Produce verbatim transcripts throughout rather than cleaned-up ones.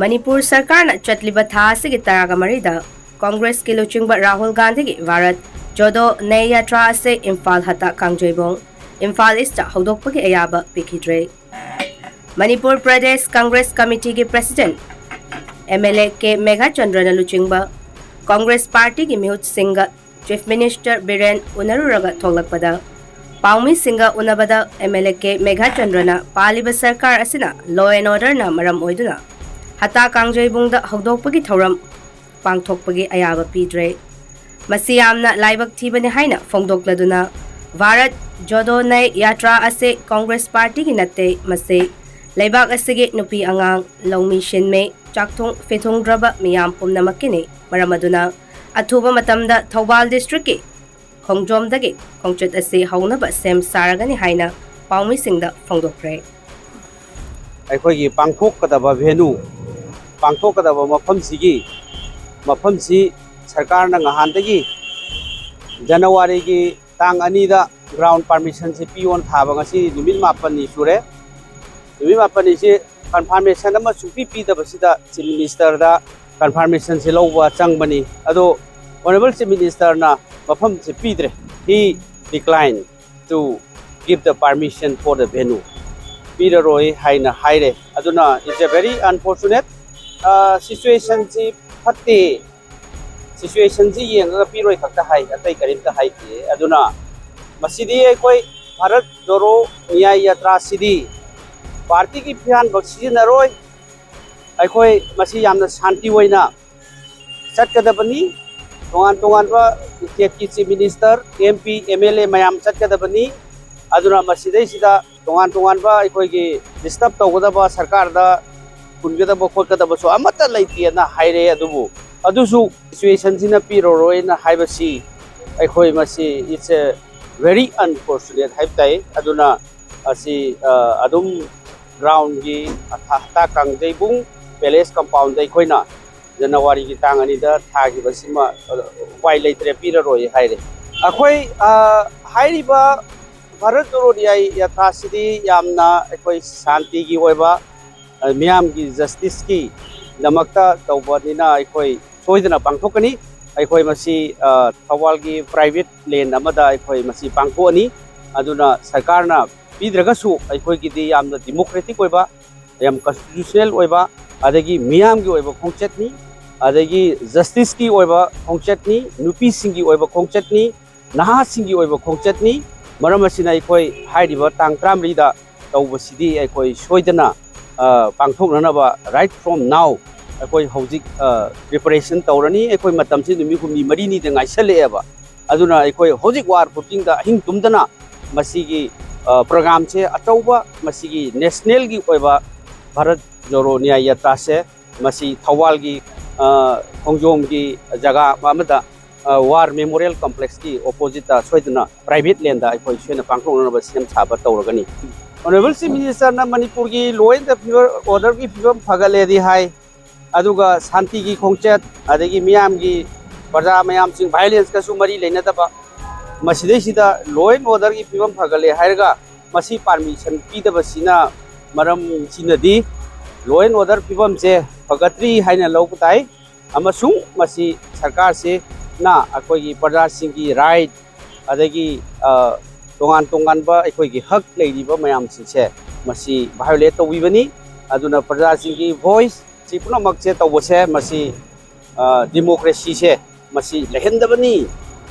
ꯃꯅꯤꯄꯨꯔ ꯁꯔꯀꯥꯔꯅ ꯆꯠꯂꯤꯕ ꯊꯥ ꯑꯁꯤꯒꯤ ꯇꯔꯥꯒ ꯃꯔꯤꯗ ꯀꯣꯡꯒ꯭ꯔꯦꯁꯀꯤ ꯂꯨꯆꯤꯡꯕ ꯔꯥꯍꯨꯜ ꯒꯥꯟꯙꯤꯒꯤ ꯚꯥꯔꯠ ꯖꯣꯗꯣ ꯅꯩ ꯌꯥꯇ꯭ꯔꯥ ꯑꯁꯤ ꯏꯝꯐꯥꯜ ꯍꯇꯥ ꯀꯥꯡꯖꯩꯕꯨꯡ, ꯏꯝꯐꯥꯜ ꯏꯁꯇ ꯍꯧꯗꯣꯛꯄꯒꯤ ꯑꯌꯥꯕ ꯄꯤꯈꯤꯗ꯭ꯔꯦ꯫ ꯃꯅꯤꯄꯨꯔ ꯄ꯭ꯔꯗꯦꯁ ꯀꯪꯒ꯭ꯔꯦꯁ ꯀꯃꯤꯇꯤꯒꯤ president M L A K ꯃꯦꯘꯥꯆꯟꯗ꯭ꯔꯅ ꯂꯨꯆꯤꯡꯕ ꯀꯪꯒ꯭ꯔꯦꯁ ꯄꯥꯔꯇꯤꯒꯤ ꯃꯤꯍꯨꯠꯁꯤꯡꯒ ꯆꯤꯐ ꯃꯤꯅꯤꯁꯇꯔ ꯕꯤꯔꯦꯟ ꯎꯅꯔꯨꯔꯒ ꯊꯣꯛꯂꯛꯄꯗ, ꯄꯥꯎꯃꯤꯁꯤꯡꯒ ꯎꯅꯕꯗ ꯑꯦꯝ ꯑꯦꯜ ꯑꯦ ꯀꯦ ꯃꯦꯘꯥꯆꯟꯗ꯭ꯔꯅ ꯄꯥꯜꯂꯤꯕ ꯁꯔꯀꯥꯔ ꯑꯁꯤꯅ law and orderꯅ ꯃꯔꯝ ꯑꯣꯏꯗꯨꯅ ꯍꯇꯥ ꯀꯥꯡꯖꯩꯕꯨꯡꯗ ꯍꯧꯗꯣꯛꯄꯒꯤ ꯊꯧꯔꯝ ꯄꯥꯡꯊꯣꯛꯄꯒꯤ ꯑꯌꯥꯕ ꯄꯤꯗ꯭ꯔꯦ꯫ ꯃꯁꯤ ꯌꯥꯝꯅ ꯂꯥꯏꯕꯛ ꯊꯤꯕꯅꯤ ꯍꯥꯏꯅ ꯐꯣꯡꯗꯣꯛꯂꯗꯨꯅ, ꯚꯥꯔꯠ ꯖꯣꯗꯣ ꯅꯩ ꯌꯥꯇ꯭ꯔꯥ ꯑꯁꯤ ꯀꯪꯒ꯭ꯔꯦꯁ ꯄꯥꯔꯇꯤꯒꯤ ꯅꯠꯇꯦ, ꯃꯁꯤ ꯂꯩꯕꯥꯛ ꯑꯁꯤꯒꯤ ꯅꯨꯄꯤ ꯑꯉꯥꯡ, ꯂꯧꯃꯤ ꯁꯤꯟꯃꯤ, ꯆꯥꯛꯊꯨꯡ ꯐꯤꯊꯨꯡꯗ꯭ꯔꯕ ꯃꯤꯌꯥꯝ ꯄꯨꯝꯅꯃꯛꯀꯤꯅꯤ꯫ ꯃꯔꯝ ꯑꯗꯨꯅ ꯑꯊꯨꯕ ꯃꯇꯝꯗ ꯊꯧꯕꯥꯜ ꯗꯤꯁꯇ꯭ꯔꯤꯛꯀꯤ ꯈꯣꯡꯖꯣꯝꯗꯒꯤ ꯈꯣꯡꯆꯠ ꯑꯁꯤ ꯍꯧꯅꯕ ꯁꯦꯝ ꯁꯥꯔꯒꯅꯤ ꯍꯥꯏꯅ ꯄꯥꯎꯃꯤꯁꯤꯡꯗ ꯐꯣꯡꯗꯣꯛꯈ꯭ꯔꯦ꯫ ꯑꯩꯈꯣꯏꯒꯤ ꯄꯥꯡꯊꯣꯛꯀꯗꯕ venue, ꯄꯥꯡꯊꯣꯛꯀꯗꯕ ꯃꯐꯝꯁꯤꯒꯤ, ꯃꯐꯝꯁꯤ ꯁꯔꯀꯥꯔꯅ ꯉꯍꯥꯟꯗꯒꯤ ꯖꯅꯋꯥꯔꯤꯒꯤ ꯇꯥꯡ ꯑꯅꯤꯗ ground permissionꯁꯤ ꯄꯤꯌꯣꯅ ꯊꯥꯕ ꯉꯁꯤ ꯅꯨꯃꯤꯠ ꯃꯥꯄꯟꯅꯤ ꯁꯨꯔꯦ꯫ ꯅꯨꯃꯤꯠ ꯃꯥꯄꯟꯅꯤꯁꯤ confirmation ꯑꯃ ꯁꯨꯡꯄꯤ ꯄꯤꯗꯕꯁꯤꯗ Chief Ministerꯗ confirmationꯁꯤ ꯂꯧꯕ ꯆꯪꯕꯅꯤ꯫ ꯑꯗꯣ Honourable Chief Ministerꯅ ꯃꯐꯝꯁꯤ ꯄꯤꯗ꯭ꯔꯦ꯫ He declined to give the permission for the venue. ꯄꯤꯔꯔꯣꯏ ꯍꯥꯏꯅ ꯍꯥꯏꯔꯦ꯫ ꯑꯗꯨꯅ it's a very unfortunate. Situationꯁꯤ ꯐꯠꯇꯦ꯫ Situationꯁꯤ ꯌꯦꯡꯉꯒ ꯄꯤꯔꯣꯏ ꯈꯛꯇ ꯍꯥꯏ, ꯑꯇꯩ ꯀꯔꯤꯝꯇ ꯍꯥꯏꯗꯦ꯫ ꯑꯗꯨꯅ ꯃꯁꯤꯗꯤ ꯑꯩꯈꯣꯏ ꯚꯥꯔꯠ ꯖꯣꯗꯣ ꯅ꯭ꯌꯥꯏ ꯌꯥꯇ꯭ꯔꯥꯁꯤꯗꯤ ꯄꯥꯔꯇꯤꯒꯤ ꯐꯤꯔꯥꯟꯕ ꯁꯤꯖꯤꯟꯅꯔꯣꯏ꯫ ꯑꯩꯈꯣꯏ ꯃꯁꯤ ꯌꯥꯝꯅ ꯁꯥꯟꯇꯤ ꯑꯣꯏꯅ ꯆꯠꯀꯗꯕꯅꯤ꯫ ꯇꯣꯉꯥꯟ ꯇꯣꯉꯥꯟꯕ stateꯀꯤ Chief Minister, MP, MLA ꯃꯌꯥꯝ ꯆꯠꯀꯗꯕꯅꯤ꯫ ꯑꯗꯨꯅ ꯃꯁꯤꯗꯩꯁꯤꯗ ꯇꯣꯉꯥꯟ ꯇꯣꯉꯥꯟꯕ ꯑꯩꯈꯣꯏꯒꯤ disturb ꯇꯧꯒꯗꯕ, ꯁꯔꯀꯥꯔꯗ ꯍꯨꯟꯒꯗꯕ ꯈꯣꯠꯀꯗꯕꯁꯨ ꯑꯃꯠꯇ ꯂꯩꯇꯦꯅ ꯍꯥꯏꯔꯦ꯫ ꯑꯗꯨꯕꯨ ꯑꯗꯨꯁꯨ situationꯁꯤꯅ ꯄꯤꯔꯔꯣꯏꯅ ꯍꯥꯏꯕꯁꯤ ꯑꯩꯈꯣꯏ ꯃꯁꯤ it's a very unfortunate ꯍꯥꯏꯕ ꯇꯥꯏ꯫ ꯑꯗꯨꯅ ꯑꯁꯤ ꯑꯗꯨꯝ groundꯒꯤ ꯍꯇꯥ ꯀꯥꯡꯖꯩꯕꯨꯡ palace compoundꯗ ꯑꯩꯈꯣꯏꯅ ꯖꯅꯋꯥꯔꯤꯒꯤ ꯇꯥꯡ ꯑꯅꯤꯗ ꯊꯥꯈꯤꯕꯁꯤꯃ ꯎꯄꯥꯏ ꯂꯩꯇ꯭ꯔꯦ, ꯄꯤꯔꯔꯣꯏ ꯍꯥꯏꯔꯦ꯫ ꯑꯩꯈꯣꯏ ꯍꯥꯏꯔꯤꯕ ꯚꯥꯔꯠ ꯖꯣꯗꯣ ꯅ꯭ꯌꯥꯏ ꯌꯥꯇ꯭ꯔꯥꯁꯤꯗꯤ ꯌꯥꯝꯅ ꯑꯩꯈꯣꯏ ꯁꯥꯟꯇꯤꯒꯤ ꯑꯣꯏꯕ ꯑ, ꯃꯤꯌꯥꯝꯒꯤ ꯖꯁꯇꯤꯁꯀꯤꯗꯃꯛꯇ ꯇꯧꯕꯅꯤꯅ ꯑꯩꯈꯣꯏ ꯁꯣꯏꯗꯅ ꯄꯥꯡꯊꯣꯛꯀꯅꯤ꯫ ꯑꯩꯈꯣꯏ ꯃꯁꯤ, ꯑ, ꯊꯧꯕꯥꯜꯒꯤ ꯄ꯭ꯔꯥꯏꯚꯦꯠ ꯂꯦꯟ ꯑꯃꯗ ꯑꯩꯈꯣꯏ ꯃꯁꯤ ꯄꯥꯡꯊꯣꯛꯑꯅꯤ꯫ ꯑꯗꯨꯅ ꯁꯔꯀꯥꯔꯅ ꯄꯤꯗ꯭ꯔꯒꯁꯨ ꯑꯩꯈꯣꯏꯒꯤꯗꯤ ꯌꯥꯝꯅ ꯗꯤꯃꯣꯀ꯭ꯔꯦꯇꯤꯛ ꯑꯣꯏꯕ, ꯌꯥꯝ ꯀꯟꯁꯇꯤꯇ꯭ꯌꯨꯁꯅꯦꯜ ꯑꯣꯏꯕ, ꯑꯗꯒꯤ ꯃꯤꯌꯥꯝꯒꯤ ꯑꯣꯏꯕ ꯈꯣꯡꯆꯠꯅꯤ, ꯑꯗꯒꯤ ꯖꯁꯇꯤꯁꯀꯤ ꯑꯣꯏꯕ ꯈꯣꯡꯆꯠꯅꯤ, ꯅꯨꯄꯤꯁꯤꯡꯒꯤ ꯑꯣꯏꯕ ꯈꯣꯡꯆꯠꯅꯤ, ꯅꯍꯥꯁꯤꯡꯒꯤ ꯑꯣꯏꯕ ꯈꯣꯡꯆꯠꯅꯤ꯫ ꯃꯔꯝ ꯑꯁꯤꯅ ꯑꯩꯈꯣꯏ ꯍꯥꯏꯔꯤꯕ ꯇꯥꯡ ꯇꯔꯥꯃꯔꯤꯗ ꯇꯧꯕꯁꯤꯗꯤ ꯑꯩꯈꯣꯏ ꯁꯣꯏꯗꯅ, ꯑ, ꯄꯥꯡꯊꯣꯛꯅꯅꯕ right from now ꯑꯩꯈꯣꯏ ꯍꯧꯖꯤꯛ, ꯑ, preparation ꯇꯧꯔꯅꯤ꯫ ꯑꯩꯈꯣꯏ ꯃꯇꯝꯁꯤ ꯅꯨꯃꯤꯠ ꯍꯨꯝꯅꯤ ꯃꯔꯤꯅꯤꯗ ꯉꯥꯏꯁꯜꯂꯛꯑꯦꯕ꯫ ꯑꯗꯨꯅ ꯑꯩꯈꯣꯏ ꯍꯧꯖꯤꯛ ꯋꯥꯔ ꯐꯨꯇꯤꯡꯗ ꯑꯍꯤꯡ ꯇꯨꯝꯗꯅ ꯃꯁꯤꯒꯤ, ꯑ, ꯄ꯭ꯔꯣꯒ꯭ꯔꯥꯝꯁꯦ ꯑꯆꯧꯕ, ꯃꯁꯤꯒꯤ ꯅꯦꯁꯅꯦꯜꯒꯤ ꯑꯣꯏꯕ ꯚꯥꯔꯠ ꯖꯣꯔꯣ ꯅ꯭ꯌꯥꯌ ꯌꯥꯇ꯭ꯔꯥꯁꯦ ꯃꯁꯤ ꯊꯧꯕꯥꯜꯒꯤ, ꯑ, ꯈꯣꯡꯖꯣꯝꯒꯤ ꯖꯒꯥ ꯑꯃꯗ, ꯑ, ꯋꯥꯔ ꯃꯦꯃꯣꯔꯤꯌꯦꯜ ꯀꯝꯄ꯭ꯂꯦꯛꯁꯀꯤ ꯑꯣꯄꯣꯖꯤꯠꯇ ꯁꯣꯏꯗꯅ ꯄ꯭ꯔꯥꯏꯚꯦꯠ ꯂꯦꯟꯗ ꯑꯩꯈꯣꯏ ꯁꯣꯏꯗꯅ ꯄꯥꯡꯊꯣꯛꯅꯅꯕ ꯁꯦꯝ ꯁꯥꯕ ꯇꯧꯔꯒꯅꯤ꯫ ꯑꯣꯅꯔꯦꯕꯜ ꯆꯤꯐ ꯃꯤꯅꯤꯁꯇꯔꯅ ꯃꯅꯤꯄꯨꯔꯒꯤ law and orderꯒꯤ ꯐꯤꯕꯝ ꯐꯒꯠꯂꯦꯗꯤ ꯍꯥꯏ, ꯑꯗꯨꯒ ꯁꯥꯟꯇꯤꯒꯤ ꯈꯣꯡꯆꯠ, ꯑꯗꯒꯤ ꯃꯤꯌꯥꯝꯒꯤ, ꯄ꯭ꯔꯖꯥ ꯃꯌꯥꯝꯁꯤꯡ ꯚꯥꯏꯑꯣꯂꯦꯟꯁꯀꯁꯨ ꯃꯔꯤ ꯂꯩꯅꯗꯕ, ꯃꯁꯤꯗꯩꯁꯤꯗ law and orderꯒꯤ ꯐꯤꯕꯝ ꯐꯒꯠꯂꯦ ꯍꯥꯏꯔꯒ ꯃꯁꯤ ꯄꯥꯔꯃꯤꯁꯟ ꯄꯤꯗꯕꯁꯤꯅ, ꯃꯔꯝꯁꯤꯅꯗꯤ law and order ꯐꯤꯕꯝꯁꯦ ꯐꯒꯠꯇ꯭ꯔꯤ ꯍꯥꯏꯅ ꯂꯧꯕ ꯇꯥꯏ꯫ ꯑꯃꯁꯨꯡ ꯃꯁꯤ ꯁꯔꯀꯥꯔꯁꯤꯅ ꯑꯩꯈꯣꯏꯒꯤ ꯄ꯭ꯔꯖꯥꯁꯤꯡꯒꯤ ꯔꯥꯏꯠ, ꯑꯗꯒꯤ, ꯑ, ꯇꯣꯉꯥꯟ ꯇꯣꯉꯥꯟꯕ ꯑꯩꯈꯣꯏꯒꯤ ꯍꯛ ꯂꯩꯔꯤꯕ ꯃꯌꯥꯝꯁꯤꯡꯁꯦ ꯃꯁꯤ ꯚꯥꯏꯑꯣꯂꯦꯠ ꯇꯧꯕꯤꯕꯅꯤ꯫ ꯑꯗꯨꯅ ꯄ꯭ꯔꯖꯥꯁꯤꯡꯒꯤ ꯚꯣꯏꯁ ꯁꯤ ꯄꯨꯝꯅꯃꯛꯁꯦ ꯇꯧꯕꯁꯦ ꯃꯁꯤ, ꯑ, ꯗꯤꯃꯣꯀ꯭ꯔꯦꯁꯤꯁꯦ ꯃꯁꯤ ꯂꯩꯍꯟꯗꯕꯅꯤ꯫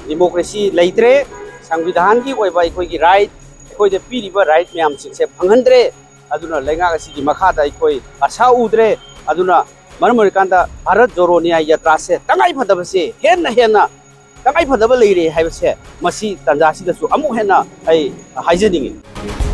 ꯗꯤꯃꯣꯀ꯭ꯔꯦꯁꯤ ꯂꯩꯇ꯭ꯔꯦ꯫ ꯁꯪꯕꯤꯙꯥꯟꯒꯤ ꯑꯣꯏꯕ ꯑꯩꯈꯣꯏꯒꯤ ꯔꯥꯏꯠ, ꯑꯩꯈꯣꯏꯗ ꯄꯤꯔꯤꯕ ꯔꯥꯏꯠ ꯃꯌꯥꯝꯁꯤꯡꯁꯦ ꯐꯪꯍꯟꯗ꯭ꯔꯦ꯫ ꯑꯗꯨꯅ ꯂꯩꯉꯥꯛ ꯑꯁꯤꯒꯤ ꯃꯈꯥꯗ ꯑꯩꯈꯣꯏ ꯑꯁꯥ ꯎꯗ꯭ꯔꯦ꯫ ꯑꯗꯨꯅ ꯃꯔꯝ ꯑꯣꯏꯔꯀꯥꯟꯗ ꯚꯥꯔꯠ ꯖꯣꯔꯣ ꯅ꯭ꯌꯥꯌ ꯌꯥꯇ꯭ꯔꯥꯁꯦ ꯇꯉꯥꯏ ꯐꯗꯕꯁꯦ ꯍꯦꯟꯅ ꯍꯦꯟꯅ ꯇꯉꯥꯏ ꯐꯗꯕ ꯂꯩꯔꯦ ꯍꯥꯏꯕꯁꯦ ꯃꯁꯤ ꯇꯥꯟꯖꯥꯁꯤꯗꯁꯨ ꯑꯃꯨꯛ ꯍꯦꯟꯅ ꯑꯩ ꯍꯥꯏꯖꯅꯤꯡꯉꯤ꯫